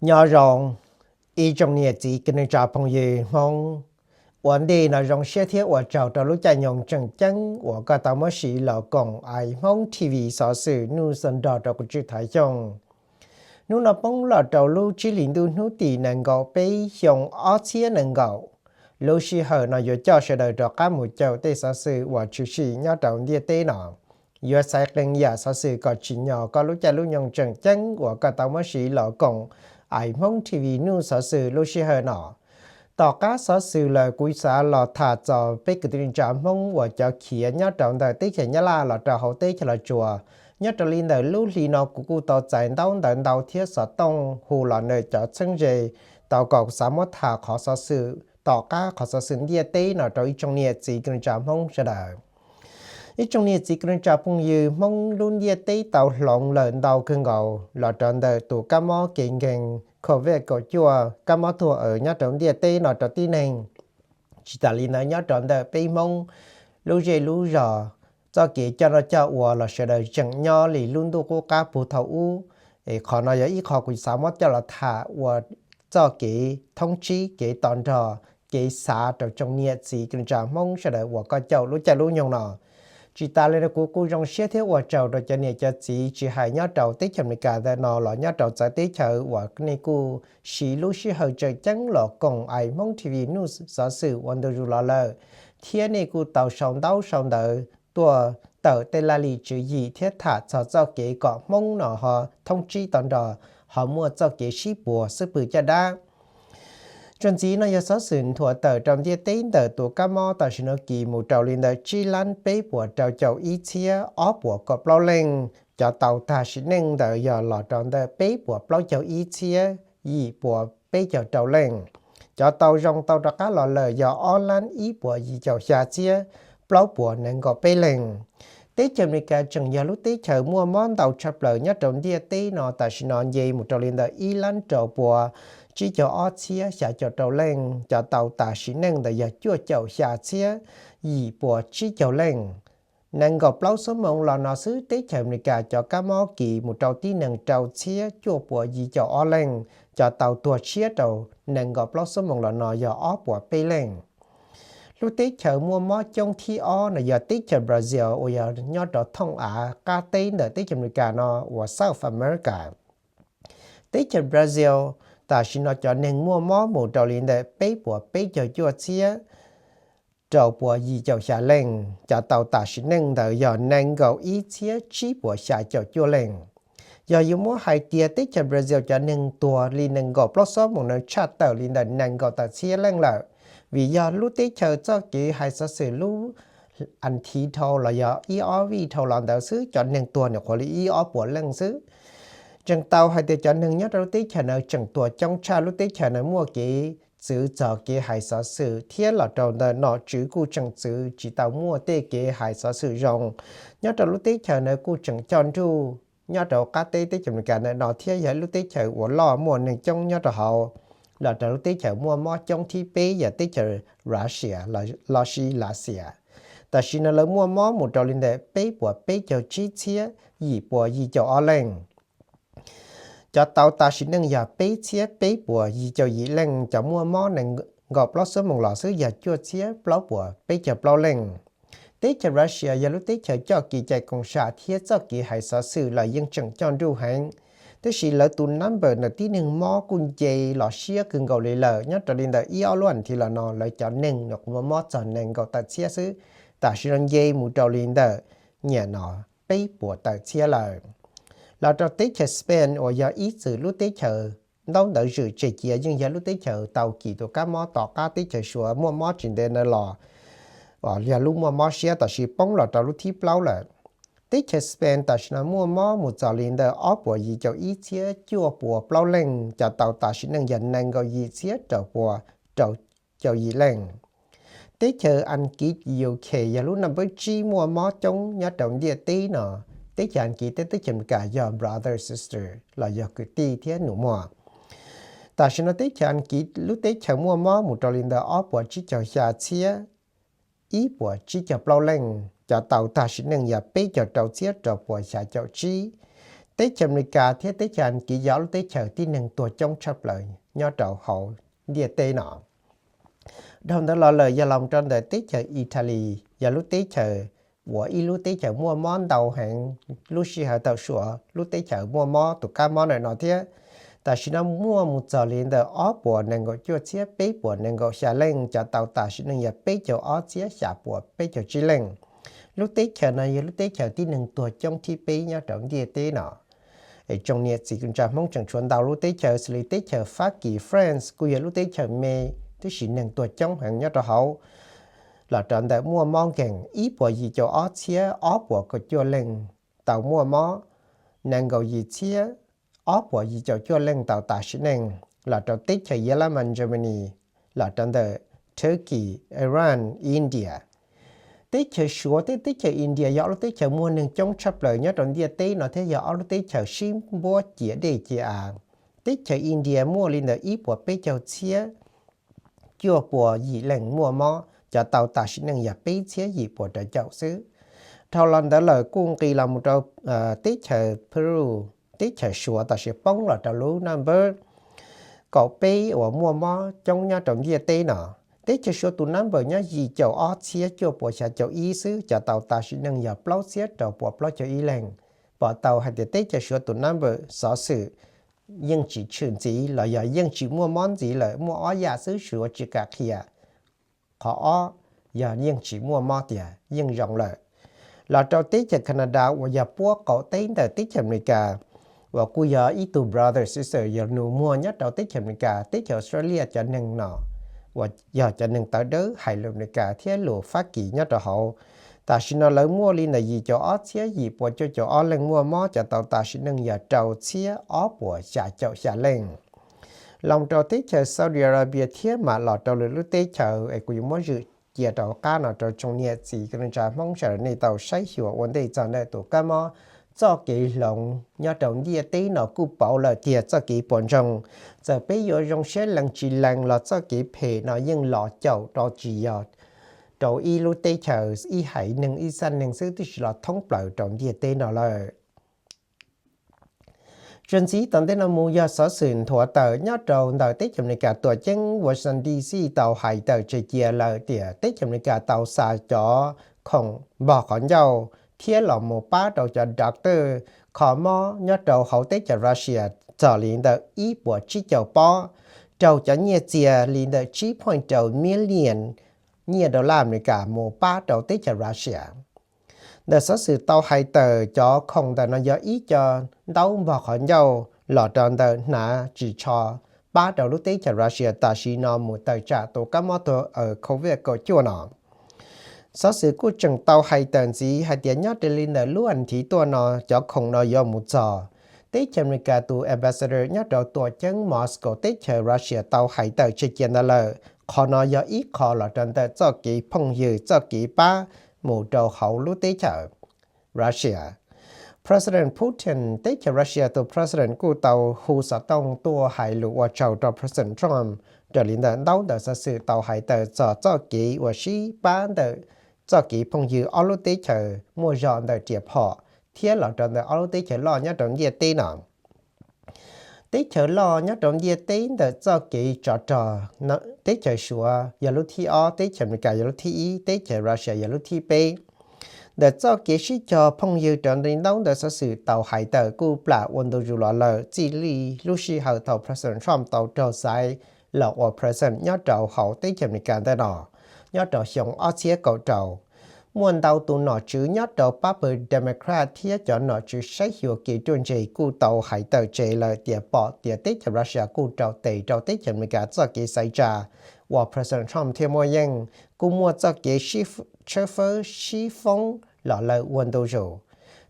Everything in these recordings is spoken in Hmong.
Nyob zoo ib tsoom niam txiv kwv tij neej tsa phooj ywg Hmoob. Ua ntej no zoo siab thiab ua tsaug rau lub caij nyoog tseem ceeb uas koj tau muab siv los koom Aiv Hmoob T V xov xwm news nrog rau kuv Tswj Thaiv Xyooj. Hnub no poob los rau lub tsib hlis ntuj hnub tim nees nkaum peb xyoo ob txhiab nees nkaum. Lub sij hawm no yuav coj sawv daws rov qab mus caum tej xov xwm uas tshwm sim nyob rau ntiaj teb no. Yuav xaiv qee yam xov xwm kom tsim nyog koj lub caij lub nyoog tseem ceeb uas koj tau muab siv los koom Aiv Hmoob T V news xov xwm lub sij hawm no. Tom qab xov xwm lawm kuv xav los tham txog peb kwv tij neej tsa Hmoob uas cov khiav nyob rau ntawm teb chaws Nyab Laj los rau hauv teb chaws Los Tsuas. Nyob rau li ntawm lub hli no kuv kuj tau txais ntaub ntawv ntau thiab xov tooj hu los ntawm cov txheeb ze, tau kom xav muab tham qhov xov xwm tom qab qhov xov xwm ntiaj teb no rau ib tsoom niam txiv kwv tij neej tsa Hmoob sawv daws. Ib tsoom niam txiv kwv tij neej tsa phooj ywg Hmoob, lub ntiaj teb tau hloov lawm ntau kawg nkaus los rau ntawm tus kab mob kev nkeeg COVID kaum cuaj, kab mob tuag aws nyob rau ntiaj teb no rau tib neeg. Tsis tas li ntawd nyob rau ntawm peb Hmoob lub zej lub zos, txoj kev coj noj coj ua los sawv daws tseem nyob li lub ntuj qub qab puag thaum ub. Es qhov no yog ib qho kuv xav muab coj los tham ua txoj kev thoob tsib, kev to nrog, kev xav rau tsoom niam txiv kwv tij neej tsa Hmoob sawv daws uas koj caum lub caij lub nyoog no. Tsis tas li no kuv kuj zoo siab thiab ua tsaug rau cov niam cov txiv tsis hais nyob rau teb chaws Amelikas ntawm no los nyob rau txawv teb chaws uas nej kuj siv lub sij hawm tseem ceeb los koom Aiv Hmoob T V news xov xwm ua ntu zus los lawm, thiab nej kuj tau sau ntaub sau ntawv tuaj tawm tej laj lim tswv yim thiab tham txog txoj kev kom Hmoob no ho thoob tsib to nrog, ho muaj txoj kev sib puas xwb pwg caj dab. Txuas ntxiv no yog xov xwm nthuav tawm rau ntiaj teb ntawm tus kab mob tam sim no kis mus rau li ntawm tsib lab peb puas rau caum ib txhiab ob puas kaum plaub leej. Cov tau tag sim neej ntawd yog los rau ntawm peb puas plaub caug ib txhiab yim puas peb caug rau leej. Cov tau zoo tau rov qab los lawm yog ob lab ib puas yim caum xya txhiab plaub puas nees nkaum peb leej. Teb chaws Amelikas tseem yog lub teb chaws muaj mob ntau tshaj plaws nyob rau ntiaj teb no tam sim no nce mus rau li ntawm ib lab rau puas tsib caug ob txhiab xya caum rau leej. Cov tau tag sim neej ntawd yog cuaj caum xya txhiab yim puas tsib caug leej. Nees nkaum plaub xuab moos los no xwb teb chaws Amelikas cov kab mob kis mus rau tib neeg rau txhiab cuaj puas yim caum ob leej. Cov tau tuag tshiab rau nees nkaum plaub xuab moos los no yog ob puas peb leej. Lub teb chaws muaj mob coob thib ob no yog teb chaws Brazil uas yog nyob rau thooj av qab teb ntawm teb chaws Amelikas no uas South America. Teb chaws Brazil tam sim no cov neeg muaj mob mus rau li ntawm peb puas peb caug cuaj txhiab rau puas yim caum xya leej. Cov tau tag sim neej ntawd yog nees nkaum ib txhiab tsib puas xya caum cuaj leej. Yog yuav muab hais tias teb chaws Brazil cov neeg tuag li nees nkaum plaub xuab moos no tshaj tawm li ntawm nees nkaum tawm txhiab leej lawm, vim yog lub teb chaws txoj kev hais xov xwm lub as thiv dhau los yog ib ob vij dhau los ntawd xwb cov neeg tuag nyuam qhuav li ib ob puas leej xwb. Tseem tau hais tias cov neeg nyob rau lub teb chaws no tseem tuag coob tshaj lub teb chaws no muaj kev txwv txog kev hais xov xwm thiab los rau ntawm nom tswv kuj tseem txwv tsis tau muaj tej kev hais xov xwm zoo. Nyob rau lub teb chaws no kuj tseem coj nruj nyob rau qab teb teb chaws Amelikas ntawm no thiab yog lub teb chaws uas loj muaj neeg coob nyob rau hauv. Los rau lub teb chaws muaj mob coob thib peb yog teb chaws Russia los sis Lav Xias. Tam sim no lawv muaj mob mus rau li ntawm peb puas peb caug tsib txhiab yim puas yim caum ob leej. Cov tau tag sim neej yog peb txhiab peb puas yim caum yim leej. Cov muaj mob nees nkaum plaub xuab moos los xwb yog cuaj txhiab plaub puas peb caug plaub leej. Teb chaws Russia yog lub teb chaws coj kev cai koom sam thiab txoj kev hais xov xwm los yeej tseem coj nruj heev, tab sis lawv tus number ntawm tib neeg mob kuj nce los siab kawg nkaus li lawm. Nyob rau li ntawm ib ob lub as thiv los no lawv cov neeg nyuam qhuav muaj mob txog nees nkaum tawm txhiab xwb, tam sim no nce mus rau li ntawm nyiam no peb puas tawm txhiab lawm. Los rau teb chaws Spain uas yog ib txwm lub teb chaws ntaub ntawv zwm tseg cia yeej yog lub teb chaws tau kis tus kab mob tom qab teb chaws Suav muaj mob tsis ntev ntawd los yog lub muaj mob siab tam sim poob los rau lub thib plaub lawm. Teb chaws Spain tam sim no muaj mob mus txog li ntawm ob puas yim caum ib txhiab cuaj puas plaub leej. Cov tau tag sim neej yog nees nkaum yim txhiab rau puas rau caum yim leej. Teb chaws Askiv, U K yog lub naj npawb tsib muaj mob coob nyob rau ntiaj teb no. Teb chaws Askiv thiab teb chaws Amelikas yog brother sister los yog kwv tij thiab nus muag. Tam sim no teb chaws Askiv lub teb chaws muaj mob mus rau li ntawm ob puas tsib caug xya txhiab ib puas tsib caug plaub leej. Cov tau tag sim neej yog peb caug rau txhiab rau puas xya caum tsib. Teb chaws Amelikas thiab teb chaws Askiv yog ob lub teb chaws tib neeg tuag coob tshaj plaws nyob rau hauv ntiaj teb no. Dhau ntawd los lawm yog los rau ntawm teb chaws Italy, yog lub teb chaws uas ib lub teb chaws muaj mob ntau heev lub sij hawm thaum Suav lub teb chaws muaj mob tus kab mob ntawm no thiab. Tam sim no muaj mus txog li ntawm ob puas nees nkaum cuaj txhiab peb puas nees nkaum xya leej, cov tau tas sim neej yog peb caug ob txhiab xya puas peb caug tsib leej. Lub teb chaws no yog lub teb chaws tib neeg tuag coob thib peb nyob rau ntiaj teb no. Es tsoom niam txiv kwv tij Hmoob tseem tshuav ntau lub teb chaws xws li teb chaws Fab Kis, France, kuj yog lub teb chaws me, tiam sis neeg tuag coob heev nyob rau hauv, los rau ntawm muaj mob nkeeg ib puas yim caum ob txhiab ob puas kaum cuaj leej tau muaj mob, nees nkaum yim txhiab ob puas yim caum cuaj leej tau tas sim neej, los rau teb chaws Yelamas, Germany, los rau ntawm Turkey, Iran, India. Teb chaws Suav thiab teb chaws India yog ob lub teb chaws muaj neeg coob tshaj plaws nyob rau ntiaj teb no thiab yog ob lub teb chaws sib npuab cia dej cia av. Teb chaws India muaj li ntawm ib puas peb caug txhiab cuaj puas yim leej muaj mob, cov tau tas sim neej yog peb txhiab yim puas rau caum xwb. Dhau los ntawd lawm kuj nqis los mus rau teb chaws Peru, teb chaws Suav tam sim poob los rau lub number kaum peb uas muaj mob coob nyob rau ntiaj teb no. Teb chaws Suav tus number nyob yim caum ob txhiab cuaj puas xya caum ib xwb, cov tau tas sim neej yog plaub txhiab rau puas plaub caug ib leeg. Pom tau hais tias teb chaws Suav tus number xov xwm yeej tsis tshwm ntxiv los yog yeej tsis muaj mob ntxiv lawm, muaj ob yam xwb Suav tsis kam qhia. Qhov ob yog yeej tsis muaj mob tiag, yeej zoo lawm. Los rau teb chaws Canada uas yog puab qaum teb ntawm teb chaws Amelikas, uas kuj yog ib tug brother sister yog nus muag nyob rau teb chaws Amelikas, teb chaws Australia cov neeg no uas yog cov neeg tawv dawb hais lus Amelikas thiab lus Fab Kis nyob rau hauv. Tam sim no lawv muaj li ntawm yim caum ob txhiab yim puas cuaj caum ob leej muaj mob, cov tau tas sim neej yog rau txhiab ob puas xya caum xya leej. Los rau teb chaws Saudi Arabia thiab mam los rau lwm lub teb chaws es kuv yuav muab zwm cia rau qab no rau tsoom niam txiv kwv tij Hmoob sawv daws nej tau saib xyuas ua ntej txog ntawm tus kab mob. Txoj kev hloov nyob rau ntiaj teb no kuj pauv lawm tiag txoj kev puas ntsoog. Txawm peb yuav zoo siab lees tsis lees los txoj kev phem no yeej los caum rau tsis yog rau ib lub teb chaws, ib haiv neeg, ib txhia neeg xwb, twb tsis los thoob plaws rau ntiaj teb no lawm. Tsis ntxiv tom ntej no mus yog xov xwm nthuav tawm nyob rau ntawm teb chaws Amelikas tuam ceeb Washington D C tau hais tawm tseg cia lawm tias teb chaws Amelikas tau xa cov khoom npog qhov ncauj thiab los mus pab rau cov doctor kho mob nyob rau hauv teb chaws Russia txog li ntawm ib puas tsib caug pob, raug cov nyiaj txiag li ntawm tsib point rau million nyiaj dollar Amelikas mus pab rau teb chaws Russia. Ntawm xov xwm tau hais tawm cov khoom ntawm no yog ib co ntaub npog qhov ncauj los rau ntawm hnav ris tsho pab rau lub teb chaws Russia tam sim no mus tawm tsam tus kab mob tuag COVID kaum cuaj no. Xov xwm kuj tseem tau hais tawm ntxiv hais tias nyob raws li ntawm lub as thiv tuaj no cov khoom no yuav mus txog. Teb chaws Amelikas tus ambassador nyob rau tuam ceeb Moscow teb chaws Russia tau hais tawm tseg cia ntawd lawm, qhov no yog ib qho los rau ntawm txoj kev phooj ywg txoj kev pab mus rau hauv lub teb chaws Russia. President Putin teb chaws Russia tus president kuj tau hu xov tooj tuaj hais lus ua tsaug rau President Trump raws li ntawm ntaub ntawm xov xwm tau hais tawm txog txoj kev uas sib pab ntawm txoj kev phooj ywg ob lub teb chaws muaj zog ntawm riam phom thiab los rau ntawm ob lub teb chaws loj nyob rau ntiaj teb no. Teb chaws loj nyob rau ntiaj teb ntawm txoj kev tsov rog, teb chaws Suav yog lub thib ob, teb chaws Amelikas yog lub thib ib, teb chaws Russia yog lub thib peb. Ntawm txoj kev sib cog phooj ywg raws li ntaub ntawm xov xwm tau hais tawm kuj plam ua ntu zus los lawm txij li lub sij hawm thaum President Trump tau raug xaiv los ua president nyob rau hauv teb chaws Amelikas ntawm no nyob rau xyoo ob txhiab kaum rau. Muaj ntau tus nom tswv nyob rau pab pawg Democrat thiab cov nom tswv saib xyuas kev ruaj ntseg kuj tau hais tawm tseg lawm tias pom tias teb chaws Russia kuj rau tes rau teb chaws Amelikas txoj kev xaiv tsa uas President Trump thiaj muaj yeej, kuj muaj txoj kev tshawb fawb sib foob los lawm ua ntu zus.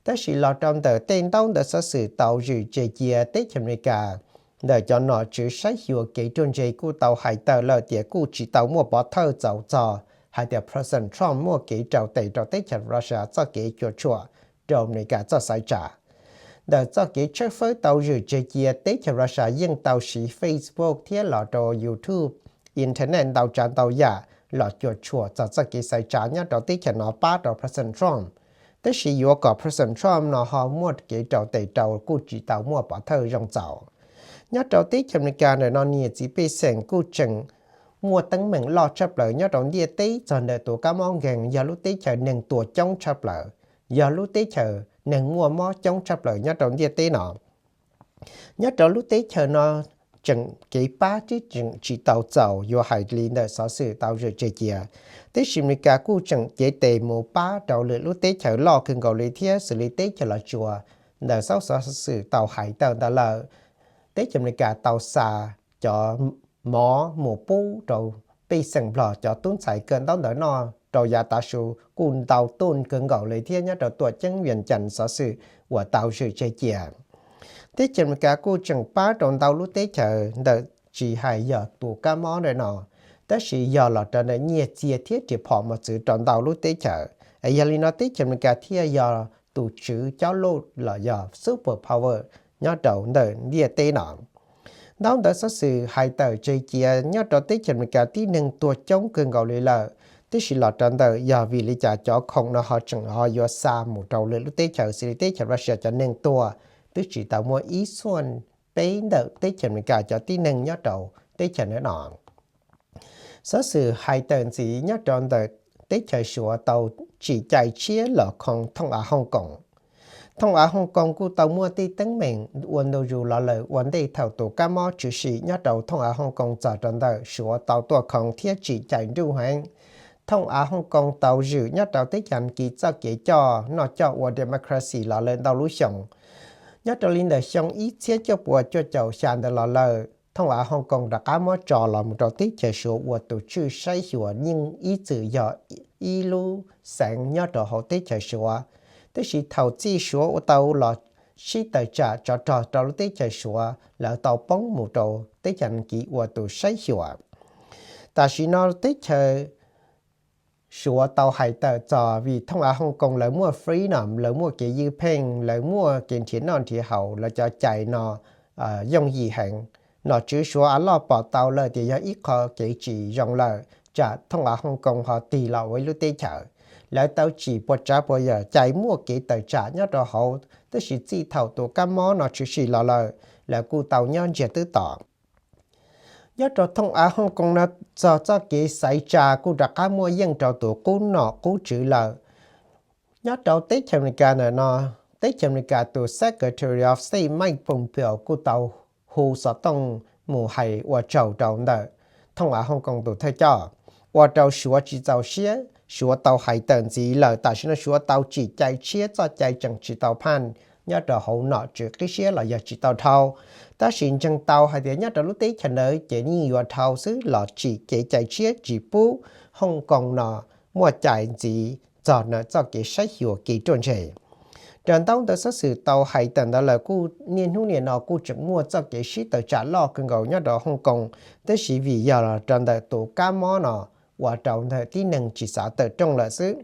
Tab sis los rau ntawm tej ntaub ntawv xov xwm tau zwm tseg cia teb chaws Amelikas, ntawm cov nom tswv saib xyuas kev ruaj ntseg kuj tau hais tawm lawm tias kuj tsis tau muaj pov thawj txaus txog hais tias President Trump muaj kev rau tes rau teb chaws Russia txoj kev cuam tshuam rau Amelikas txoj xaiv tsa. Ntawm txoj kev tshawb fawb tau zwm tseg cia teb chaws Russia yeej tau siv Facebook thiab los rau YouTube, internet ntau tsav ntau yam los cuam tshuam txog txoj kev xaiv tsa nyob rau teb chaws no pab rau President Trump. Tab sis yuav kom President Trump no ho muaj kev rau tes rau kuj tsis tau muaj pov thawj zoo txaus. Nyob rau teb chaws Amelikas ntawm no niam txiv pej xeem kuj tseem muaj teeb meem loj tshaj plaws nyob rau ntiaj teb txog ntawm tus kab mob nkeeg, yog lub teb chaws neeg tuag coob tshaj plaws, yog lub teb chaws neeg muaj mob coob tshaj plaws nyob rau ntiaj teb no. Nyob rau lub teb chaws no tseem kev pab twb tseem tsis tau txaus yuav hais li ntawm xov xwm tau zwm tseg cia. Teb chaws Amelikas kuj tseem cev tes mus pab rau lwm lub teb chaws loj kawg nkaus li thiab xws li teb chaws Los Tsuas ntawm xauj xov xwm tau hais tawm ntawd lawm. Teb chaws Amelikas tau xa cov mov mus pub rau pej xeem Nplog cov tub ntxhais kawm ntaub ntawv noj rau yav tav su kuj ntau tuj kawg nkaus li thiab nyob rau tuam ceeb Vias Cas xov xwm uas tau zwm tseg cia. Teb chaws Amelikas kuj tseem pab rau ntau lub teb chaws ntawm tsis hais yog tus kab mob ntawm no, tab sis yog los rau ntawm nyiaj txiag thiab riam phom mos txwv rau ntau lub teb chaws. Yog li no teb chaws Amelikas thiaj yog tus tswv cob luj los yog super power nyob rau ntawm ntiaj teb no. Ntaub ntawv xov xwm hais tawm tseg cia nyob rau teb chaws Amelikas tib neeg tuag coob kawg nkaus li lawm, tiam sis los rau ntawm yog vim li cas cov khoom no ho tseem ho yuav xa mus rau lwm lub teb chaws xws li teb chaws Russia cov neeg tuag twb tsis tau muaj ib xuaj peb ntawm teb chaws Amelikas cov tib neeg nyob rau teb chaws ntawm no. Xov xwm hais tawm ntxiv nyob rau ntawm teb chaws Suav tau tsim cai tshiab los khoov thooj av Hooj Koos. Thooj av Hooj Koos kuj tau muaj tej teeb meem ua ntu zus los lawm ua ntej thaum tus kab mob tshwm sim nyob rau thooj av Hooj Koos txog rau ntawm Suav tau tuaj khoov thiab tsim cai nruj heev. Thooj av Hooj Koos tau zwm nyob rau teb chaws Askiv txoj kev coj noj coj ua democracy los lawm ntau lub xyoo. Nyob rau li ntawm xyoo ib txhiab cuaj puas cuaj caum xya ntawd los lawm, thooj av Hooj Koos rov qab muab tso los mus rau teb chaws Suav ua tus tswj saib xyuas yeej ib txwm yog ib lub xeev nyob rau hauv teb chaws Suav. Tiam sis thaum txij Suav ua tau los sib tawm tsam tsov rog rau lub teb chaws Suav, lawv tau poob mus rau teb chaws Askiv ua tus saib xyuas. Tam sim no teb chaws Suav tau hais tawm txog vim thooj av Hooj Koos lawv muaj freedom, lawv muaj kev ywj pheej, lawv muaj kev nrhiav noj nrhiav haus, lawv cov cai no yooj yim heev. Nom tswv Suav av loj pom tau lawm tias yog ib qho kev tsis zoo lawm, tsam thooj av Hooj Koos ho tig los ua ib lub teb chaws. Lawv tau tsim puas tsav puas yam cai muaj kev tawm tsam nyob rau hauv, tab sis txij thaum tus kab mob no tshwm sim los lawm, lawv kuj tau nyob ntsiag twb tom. Nyob rau thooj av Hooj Koos no txog txoj kev xaiv tsa kuj rov qab muaj yeej rau tus qub nom qub tswv lawm. Nyob rau teb chaws Amelikas ntawm no, teb chaws Amelikas tus Secretary of State Mike Pompeo kuj tau hu xov tooj mus hais ua tsaug rau ntawm thooj av Hooj Koos tus thawj coj, ua rau Suav tsis txaus siab. Suav tau hais tawm ntxiv lawm, tam sim no Suav tau tsim cai tshiab, txoj cai tseem tsis tau phaj nyob rau hauv nom tswv qib siab los yog tsis tau dhau. Tab sis ntseeg tau hais tias nyob rau lub teb chaws ntawd ces yeej yuav dhau xwb los tsim kev cai tshiab tsis pub Hooj Koos no muaj cai ntxiv txog ntawm txoj kev saib xyuas kev ruaj ntseg. Raws ntaub ntawv xov xwm tau hais tawm ntawd lawm kuj niaj hnub niam no kuj tseem muaj txoj kev sib tawm tsam loj kawg nkaus nyob rau Hooj Koos, tab sis vim yog los rau ntawm tus kab mob no ua rau ntawm tib neeg tsis xav tawm rooj lawm xwb.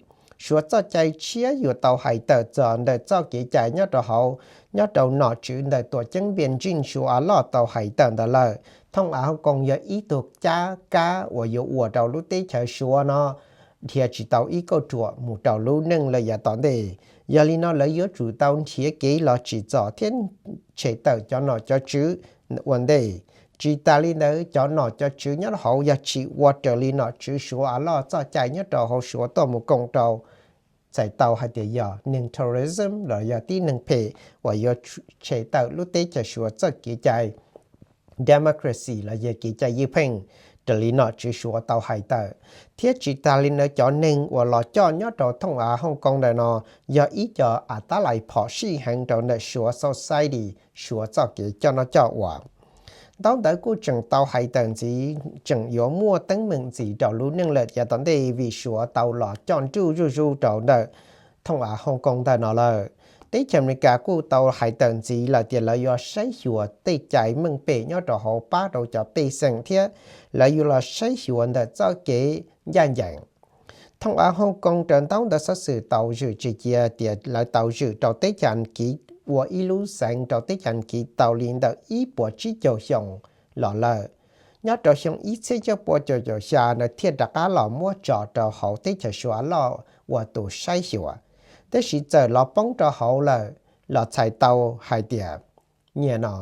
Suav txoj cai tshiab yuav tau hais tawm txog ntawm txoj kev cai nyob rau hauv, nyob rau nom tswv ntawm tuam ceeb Beijing Suav av loj tau hais tawm ntawd lawm, thooj av Hooj Koos yog ib tug cab kab uas yuav ua rau lub teb chaws Suav no dhia tsis tau ib kauj ruam mus rau lub neej lawm yav tom ntej. Yog li no lawv yuav tsum tau nrhiav kev los tsim txom thiab tshem tawm cov nom cov tswv ua ntej. Tsis tas li ntawd cov nom cov tswv nyob hauv yog tsis ua raws li nom tswv Suav av loj txoj cai nyob rau hauv Suav tuaj mus koom rau, txhais tau hais tias yog neeg terrorism los yog tib neeg phem uas yuav tshem tawm lub teb chaws Suav txoj kev cai democracy los yog kev cai ywj pheej raws li nom tswv Suav tau hais tawm. Thiab tsis tas li ntawd cov neeg uas los coj nyob rau thooj av Hooj Koos ntawm no yog ib co av tab lais phom sij heev rau ntawm Suav society, Suav txoj kev coj noj coj ua. Ntaub ntawv kuj tseem tau hais tawm ntxiv tseem yuav muaj teeb meem ntxiv rau lub neej lawm yav tom ntej vim Suav tau los coj nruj zuj zus rau ntawm thooj av Hooj Koos ntawm no lawm. Teb chaws Amelikas kuj tau hais tawm ntxiv lawm tias lawv yuav saib xyuas tej cai meej pem nyob rau hauv pab rau cov pej xeem thiab lawv yuav los saib xyuas ntawm txoj kev ncaj ncees. Thooj av Hooj Koos raws ntaub ntawv xov xwm tau zwm tseg cia tias lawv tau zwm rau teb chaws Askiv ua ib lub xeev rau teb chaws Askiv tau li ntawm ib puas tsib caug xyoo los lawm. Nyob rau xyoo ib txhiab cuaj pua caum caum xya ntawd thiaj rov qab los muab tso rau hauv teb chaws Suav loj ua tus saib xyuas. Tab sis txawm los poob rau hauv lawm los txhais tau hais tias nyiaj no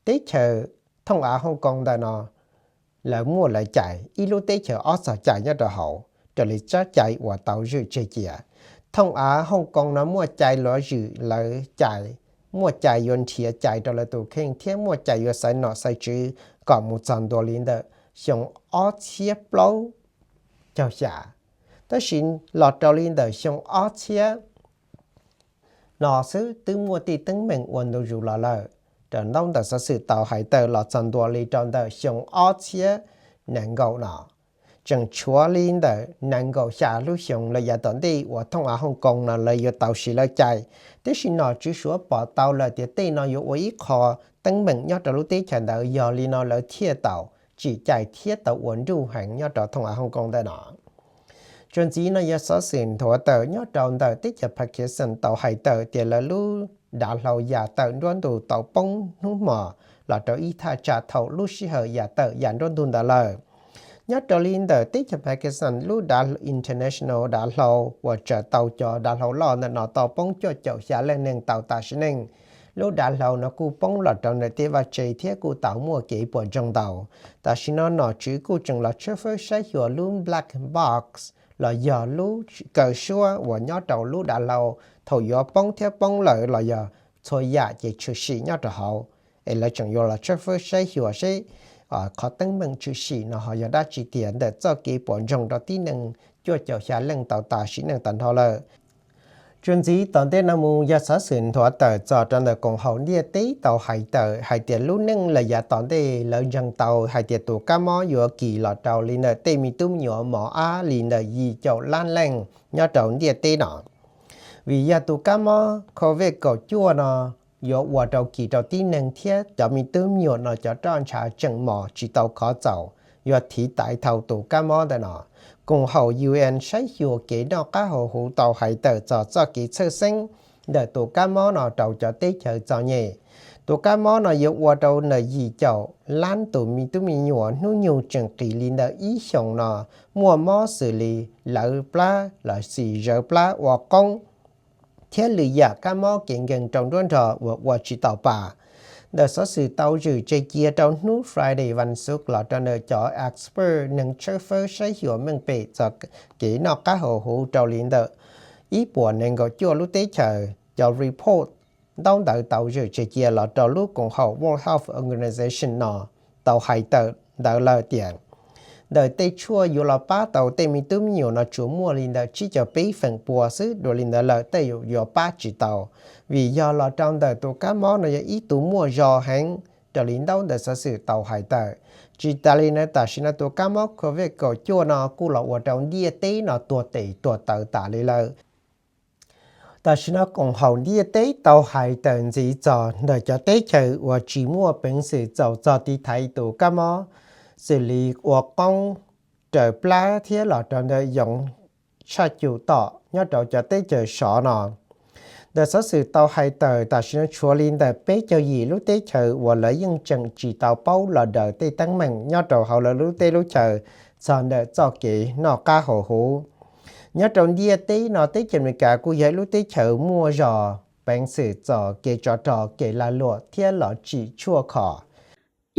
teb chaws thooj av Hooj Koo ntawm no lawv muaj lawv cai, ib lub teb chaws ob txog cai nyob rau hauv raws li tsab cai uas tau zwm tseg cia. Thooj av Hooj Koo no muaj cai lov zwm lawv cai, muaj cai yuav nrhiav cai rau lawv tus kheej thiab muaj cai yuav xaiv nom xaiv tswv kom mus txog ntua li ntawm xyoo ob txhiab plaub caug xya. Tab sis los rau li ntawm xyoo ob txhiab no xwb twb muaj tej teeb meem ua ntu zus los lawm. Raws ntaub ntawm xov xwm tau hais tawm los txog ntua li rau ntawm xyoo ob txhiab nees nkaum no, tseem tshuav li ntawm nees nkaum xya lub xyoo lawm yav tom ntej uas thooj av Hooj Koo no lawv yuav tau siv lawv cai. Tab sis nom tswv Suav pom tau lawm tias tej no yuav ua ib qho teeb meem nyob rau lub teb chaws ntawd, yog li no lawv thiaj tau tsim cai thiab tau ua nruj heev nyob rau thooj av Hooj Koo ntawm no. Txuas ntxiv no yog xov xwm nthuav tawm nyob rau ntawm teb chaws Pakistan tau hais tawm tias lawv lub dav hlau yam tawm nruab ntug tau poob hnub hmo los rau ib thaj tsam thaum lub sij hawm yam tawm yam nruab ntug ntawd lawm. Nyob rau li ntawm teb chaws Pakistan lub dav international dav hlau uas tsaws tau cov dav hlau loj ntawm no tau poob cuaj caum xya leej neeg tau tas sim neej. Lub dav hlau no kuj poob los rau ntawm tej vaj tse thiab kuj tau muaj kev puas ntsoog ntau. Tam sim no nom tswv kuj tseem los tshawb fawb saib xyuas lub black box los yog lub kaw suab uas nyob rau lub dav hlau thaum yuav poob thiab poob lawm los yog txhua yam ces tshwm sim nyob rau hauv. Es lawv tseem yuav los tshawb fawb saib xyuas seb qhov teeb meem tshwm sim no ho yog dab tsi tias ntawm txoj kev puas ntsoog rau tib neeg cuaj caum xya leej tau tas sim neej tag nrho lawm. Txuas ntxiv tom ntej no mus yog xov xwm nthuav tawm txog rau ntawm koom haum ntiaj teb tau hais tawm hais tias lub neej lawm yav tom ntej lawv ntseeg tau hais tias tus kab mob yuav kis los rau li ntawm tej me tub me nyuam mos ab li ntawm yim caum lab leej nyob rau ntiaj teb no. Vim yog tus kab mob covid kaum cuaj no yuav ua rau kis rau tib neeg thiab cov me tub me nyuam no cov roj ntsha tseem mos tsis tau khov txaus yuav thiv taiv tau tus kab mob ntawm no. Koom haum UN saib xyuas kev noj qab haus huv tau hais tawm txog txoj kev txhawj xeeb ntawm tus kab mob no rau cov teb chaws txom nyem. Tus kab mob no yuav ua rau ntawm yim caum lab tus me tub me nyuam hnub nyoog tseem qis li ntawm ib xyoos no muaj mob xws li lawv plab los sis zawv plab ua qoob thiab lwm yam kab mob kev nkeeg rau nruab nrog uas ua tsis tau pa. Ntawm xov xwm tau zwm tseg cia rau hnub Friday vas xuv los rau ntawm cov expert neeg tshawb fawb saib xyuas meej pem txog kev noj qab haus huv rau li ntawm ib puas nees nkaum cuaj lub teb chaws. Cov report ntaub ntawv tau zwm tseg cia los rau lub koom haum World Health Organization no tau hais tawm ntawd lawm tias ntawm tej tshuaj yuav los pab tau tej me tub me nyuam no tsuas muaj li ntawm tsib caug peb feem pua xwb. Dua li ntawd lawm tej yuav pab tsis tau, vim yog los rau ntawm tus kab mob no yog ib tug muaj zog heev raws li ntaub ntawv xov xwm tau hais tawm. Tsis tas li ntawd tam sim no tus kab mob covid kaum cuaj no kuj los ua rau ntiaj teb no tuag tes tuag taw tas li lawm. Tam sim no koom haum ntiaj teb tau hais tawm ntxiv txog ntawm cov teb chaws uas tsis muaj peev xwm txaus txog tiv thaiv tus kab mob xws li ua qoob, raws plab thiab los rau ntawm yoov tshaj cum tom nyob rau cov teb chaws sov no. Ntawm xov xwm tau hais tawm tam sim no tshuav li ntawm peb caug yim lub teb chaws uas lawv yeej tseem tsis tau paub los daws tej teeb meem nyob rau hauv lawv lub teb lub chaws txog ntawm txoj kev noj qab haus huv. Nyob rau ntiaj teb no teb chaws Amelikas kuj yog ib lub teb chaws muaj zog peev xwm txog kev tsov rog kev lag luam thiab los tsim tshuaj khom.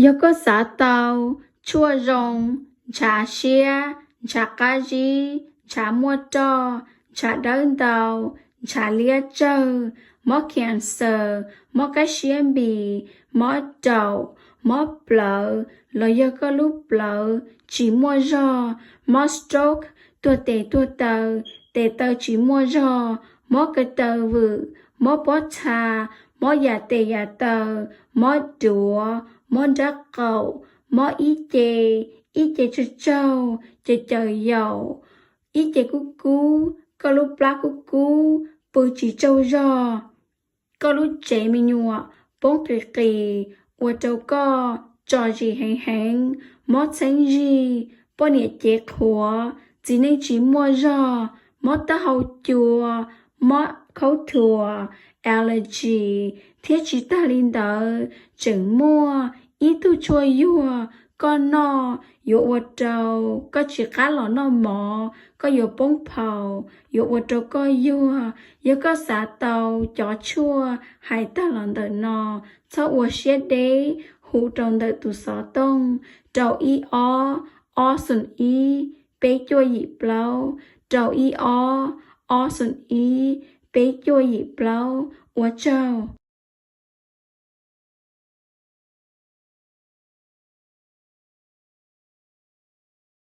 Yog koj xav tau tshuaj zoo, ntshav siab, ntshav qab zib, ntshav muaj roj, ntshav dawb ntau, ntshav liab tsawg, mob cancer, mob kab siab npis, mob daum, mob plawv los yog koj lub plawv tsis muaj zog, mob stroke, tuag tes tuag taw, tes taw tsis muaj zog, mob ko taw vwm, mob pob txha, mob yam tes yam taw, mob duav, mob nrab qaum, mob ib ce, ib ce tsaug tsaug, caws caws yaum, ib ce kub kub, koj lub plab kub kub, pw tsis tsaug zog, koj lub tsev me nyuam poob qis qis, ua rau koj tso zis heev heev, mob txheeb zig, poj niam cev qhuav, txiv neej tsis muaj zog, mob taub hau cua, mob khaub thuas, allergy, thiab tsis tag li ntawd tseem muaj ib tug tshuaj yuag koj noj yuav ua rau koj tsis qab los noj mov, koj yuav poob phaus, yuav ua rau koj yuag. Yog koj xav tau cov tshuaj hais tag los ntawm no, txhob ua siab deb, hu rau ntawm tus xov tooj rau ib ob ob xoom ib peb cuaj yim plaub, rau ib ob ob xoom ib peb cuaj yim plaub. Ua tsaug.